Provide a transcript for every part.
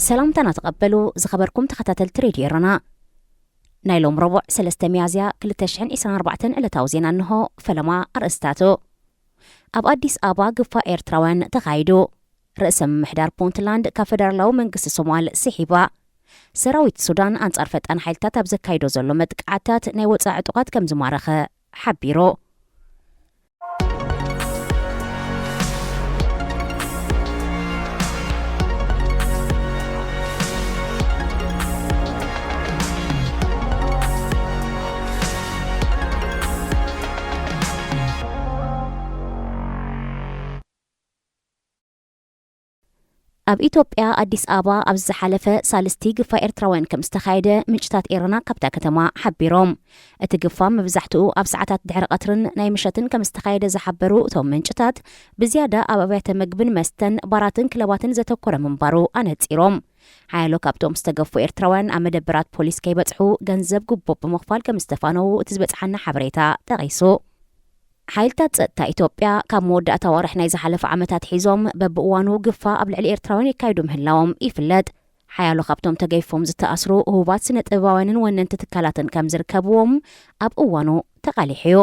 ሰላምታና ተቐበሉ፣ ዝኸበርኩም ተኸታተልቲ ሬድዮ ኤረና። ናይ ሎም ረቡዕ ሰለስተ ሚያዝያ ክልተ ሽሕን ዕስራን ኣርባዕተን ዕለታዊ ዜና እንሆ። ፈለማ ኣርእስታቱ። ኣብ ኣዲስ ኣበባ ግፋ ኤርትራውያን ተኻይዱ። ርእሰ ምምሕዳር ፑንትላንድ ካብ ፈደራላዊ መንግስቲ ሶማል ስሒባ። ሰራዊት ሱዳን ኣንጻር ፈጣን ሓይልታት ኣብ ዘካይዶ ዘሎ መጥቃዕታት ናይ ወጻኢ ዕጡቓት ከም ዝማረኸ ሓቢሩ። ኣብ ኢትዮጵያ ኣዲስ ኣበባ ኣብ ዝሓለፈ ሳልስቲ ግፋ ኤርትራውያን ከም ዝተኻየደ ምንጭታት ኤረና ካብታ ከተማ ሓቢሮም። እቲ ግፋ መብዛሕትኡ ኣብ ሰዓታት ድሕሪ ቀትርን ናይ ምሸትን ከም ዝተኻየደ ዝሓበሩ እቶም ምንጭታት፣ ብዝያዳ ኣብ ኣብያተ መግብን መስተን፣ ባራትን ክለባትን ዘተኮረ ምንባሩ ኣነጺሮም። ሓያሎ ካብቶም ዝተገፉ ኤርትራውያን ኣብ መደበራት ፖሊስ ከይበጽሑ ገንዘብ ጉቦ ብምኽፋል ከም ዝተፋነዉ እቲ ዝበጽሓና ሓበሬታ ጠቒሱ። ሓይልታት ጸጥታ ኢትዮጵያ ካብ መወዳእታ ወርሒ ናይ ዝሓለፈ ዓመታት ሒዞም በብእዋኑ ግፋ ኣብ ልዕሊ ኤርትራውያን የካይዱ ምህላዎም ይፍለጥ። ሓያሎ ካብቶም ተገይፎም ዝተኣስሩ ህቡባት ስነ ጥበባውያንን ወነንቲ ትካላትን ከም ዝርከብዎም ኣብ እዋኑ ተቓሊሑ እዩ።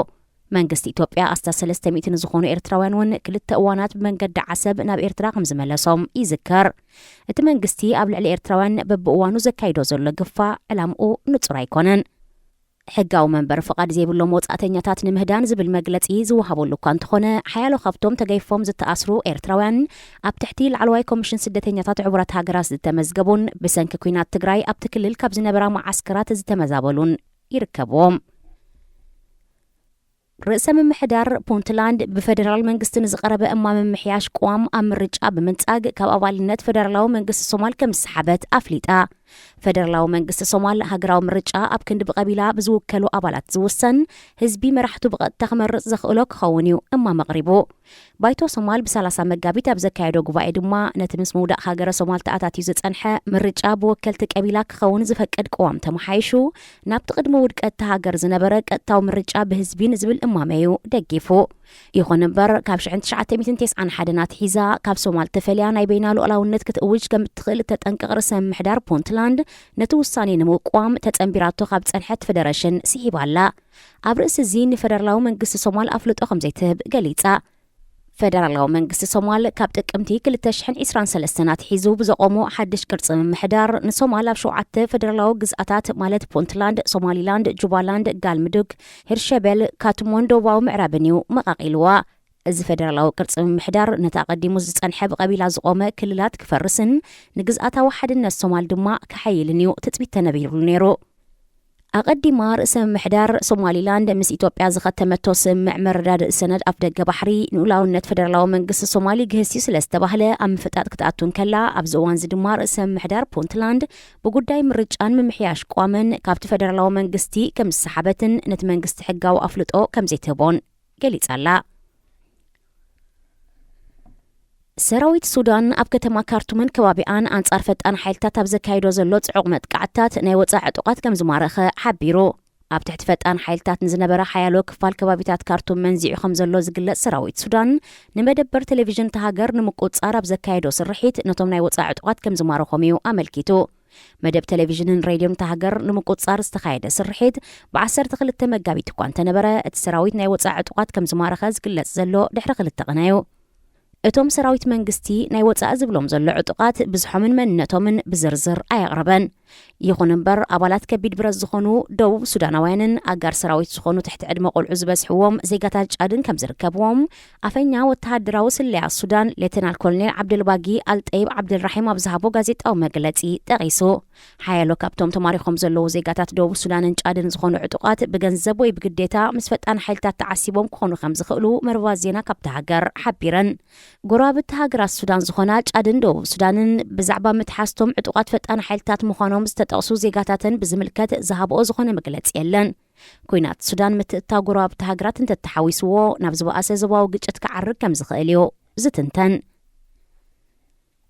መንግስቲ ኢትዮጵያ ኣስታት ሰለስተ ሚእቲ ንዝኾኑ ኤርትራውያን እውን ክልተ እዋናት ብመንገዲ ዓሰብ ናብ ኤርትራ ከም ዝመለሶም ይዝከር። እቲ መንግስቲ ኣብ ልዕሊ ኤርትራውያን በብእዋኑ ዘካይዶ ዘሎ ግፋ ዕላምኡ ንጹር ኣይኮነን። ሕጋዊ መንበሪ ፍቓድ ዘይብሎም ወጻእተኛታት ንምህዳን ዝብል መግለጺ ዝወሃበሉ እኳ እንተኾነ፣ ሓያሎ ካብቶም ተገይፎም ዝተኣስሩ ኤርትራውያን ኣብ ትሕቲ ላዕለዋይ ኮሚሽን ስደተኛታት ሕቡራት ሃገራት ዝተመዝገቡን ብሰንኪ ኲናት ትግራይ ኣብቲ ክልል ካብ ዝነበራ መዓስከራት ዝተመዛበሉን ይርከብዎም። ርእሰ ምምሕዳር ፑንትላንድ ብፈደራል መንግስቲ ንዝቐረበ እማመ ምምሕያሽ ቅዋም ኣብ ምርጫ ብምንጻግ ካብ ኣባልነት ፈደራላዊ መንግስቲ ሶማል ከም ዝሰሓበት ኣፍሊጣ። ፈደራላዊ መንግስቲ ሶማል ሃገራዊ ምርጫ ኣብ ክንዲ ብቐቢላ ብዝውከሉ ኣባላት ዝውሰን፣ ህዝቢ መራሕቱ ብቐጥታ ክመርጽ ዘኽእሎ ክኸውን እዩ እማመ ኣቕሪቡ። ባይቶ ሶማል ብሰላሳ መጋቢት ኣብ ዘካየዶ ጉባኤ ድማ ነቲ ምስ ምውዳቕ ሃገረ ሶማል ተኣታትዩ ዝጸንሐ ምርጫ ብወከልቲ ቀቢላ ክኸውን ዝፈቅድ ቅዋም ተመሓይሹ ናብቲ ቅድሚ ውድቀት እታ ሃገር ዝነበረ ቀጥታዊ ምርጫ ብህዝቢ ንዝብል እማመ እዩ ደጊፉ። ይኹን እምበር፣ ካብ ሽሕን ትሽዓተ ሚእትን ተስዓን ሓደን ኣትሒዛ ካብ ሶማል ተፈልያ ናይ በይና ሉዓላውነት ክትእውጅ ከም እትኽእል እተጠንቅቕ ርእሰ ምምሕዳር ፑንትላንድ፣ ነቲ ውሳኔ ንምቅዋም ተጸንቢራቶ ካብ ጸንሐት ፈደረሽን ስሒባ ኣላ። ኣብ ርእሲ እዚ ንፈደራላዊ መንግስቲ ሶማል ኣፍልጦ ከም ዘይትህብ ገሊጻ። ፈደራላዊ መንግስቲ ሶማል ካብ ጥቅምቲ ክልተ ሽሕን ዕስራን ሰለስተን ኣትሒዙ ብዘቆሞ ሓድሽ ቅርጺ ምምሕዳር ንሶማል ኣብ ሸውዓተ ፈደራላዊ ግዝኣታት ማለት ፑንትላንድ፣ ሶማሊላንድ፣ ጁባላንድ፣ ጋልምዱግ፣ ሂርሸቤል፣ ካትሞን ደቡባዊ ምዕራብን እዩ መቓቒልዋ። እዚ ፈደራላዊ ቅርጺ ምምሕዳር ነቲ ኣቐዲሙ ዝጸንሐ ብቐቢላ ዝቆመ ክልላት ክፈርስን ንግዝኣታዊ ሓድነት ሶማል ድማ ክሓይልን እዩ ትጽቢት ተነቢሩሉ ነይሩ። ኣቐዲማ ርእሰ ምምሕዳር ሶማሊላንድ ምስ ኢትዮጵያ ዝኸተመቶ ስምምዕ መረዳድእ ሰነድ ኣፍደገ ባሕሪ ንኡላውነት ፈደራላዊ መንግስቲ ሶማሊ ግህስዩ ስለ ዝተባህለ ኣብ ምፍጣጥ ክትኣቱ እንከላ፣ ኣብዚ እዋንዚ ድማ ርእሰ ምምሕዳር ፑንትላንድ ብጉዳይ ምርጫን ምምሕያሽ ቅዋምን ካብቲ ፈደራላዊ መንግስቲ ከም ዝሰሓበትን ነቲ መንግስቲ ሕጋዊ ኣፍልጦ ከም ዘይትህቦን ገሊጻ ኣላ። ሰራዊት ሱዳን ኣብ ከተማ ካርቱምን ከባቢኣን ኣንጻር ፈጣን ሓይልታት ኣብ ዘካይዶ ዘሎ ጽዑቕ መጥቃዕትታት ናይ ወጻኢ ዕጡቓት ከም ዝማረኸ ሓቢሩ። ኣብ ትሕቲ ፈጣን ሓይልታት ንዝነበረ ሓያሎ ክፋል ከባቢታት ካርቱም መንዚዑ ከም ዘሎ ዝግለጽ ሰራዊት ሱዳን፣ ንመደበር ቴሌቪዥን እታ ሃገር ንምቁጽጻር ኣብ ዘካየዶ ስርሒት ነቶም ናይ ወጻኢ ዕጡቓት ከም ዝማረኾም እዩ ኣመልኪቱ። መደብ ቴሌቪዥንን ሬድዮን እታ ሃገር ንምቁጽጻር ዝተኻየደ ስርሒት ብዓሰርተ ክልተ መጋቢት እኳ እንተነበረ፣ እቲ ሰራዊት ናይ ወጻኢ ዕጡቓት ከም ዝማረኸ ዝግለጽ ዘሎ ድሕሪ ክልተ ቅነ እዩ። እቶም ሰራዊት መንግስቲ ናይ ወጻኢ ዝብሎም ዘሎ ዕጡቓት ብዝሖምን መንነቶምን ብዝርዝር ኣየቕረበን። ይኹን እምበር፣ ኣባላት ከቢድ ብረት ዝኾኑ ደቡብ ሱዳናውያንን ኣጋር ሰራዊት ዝኾኑ ትሕቲ ዕድመ ቆልዑ ዝበዝሕዎም ዜጋታት ጫድን ከም ዝርከብዎም፣ ኣፈኛ ወተሃደራዊ ስለያ ሱዳን ሌተናል ኮሎኔል ዓብደልባጊ ኣልጠይብ ዓብደልራሒም ኣብ ዝሃቦ ጋዜጣዊ መግለጺ ጠቒሱ። ሓያሎ ካብቶም ተማሪኾም ዘለዉ ዜጋታት ደቡብ ሱዳንን ጫድን ዝኾኑ ዕጡቓት ብገንዘብ ወይ ብግዴታ ምስ ፈጣን ሓይልታት ተዓሲቦም ክኾኑ ከም ዝኽእሉ መርበባት ዜና ካብታ ሃገር ሓቢረን። ጎረባብቲ ሃገራት ሱዳን ዝኾና ጫድን ደቡብ ሱዳንን ብዛዕባ ምትሓዝቶም ዕጡቓት ፈጣን ሓይልታት ምዃኖም ዝተጠቕሱ ዜጋታተን ብዝምልከት ዝሃብኦ ዝኾነ መግለጺ የለን። ኲናት ሱዳን ምትእትታው ጎረባብቲ ሃገራት እንተተሓዊስዎ ናብ ዝበኣሰ ዞባዊ ግጭት ክዓርግ ከም ዝኽእል እዩ ዝትንተን።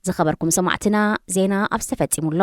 ዝኸበርኩም ሰማዕትና፣ ዜና ኣብዚ ተፈጺሙ ኣሎ።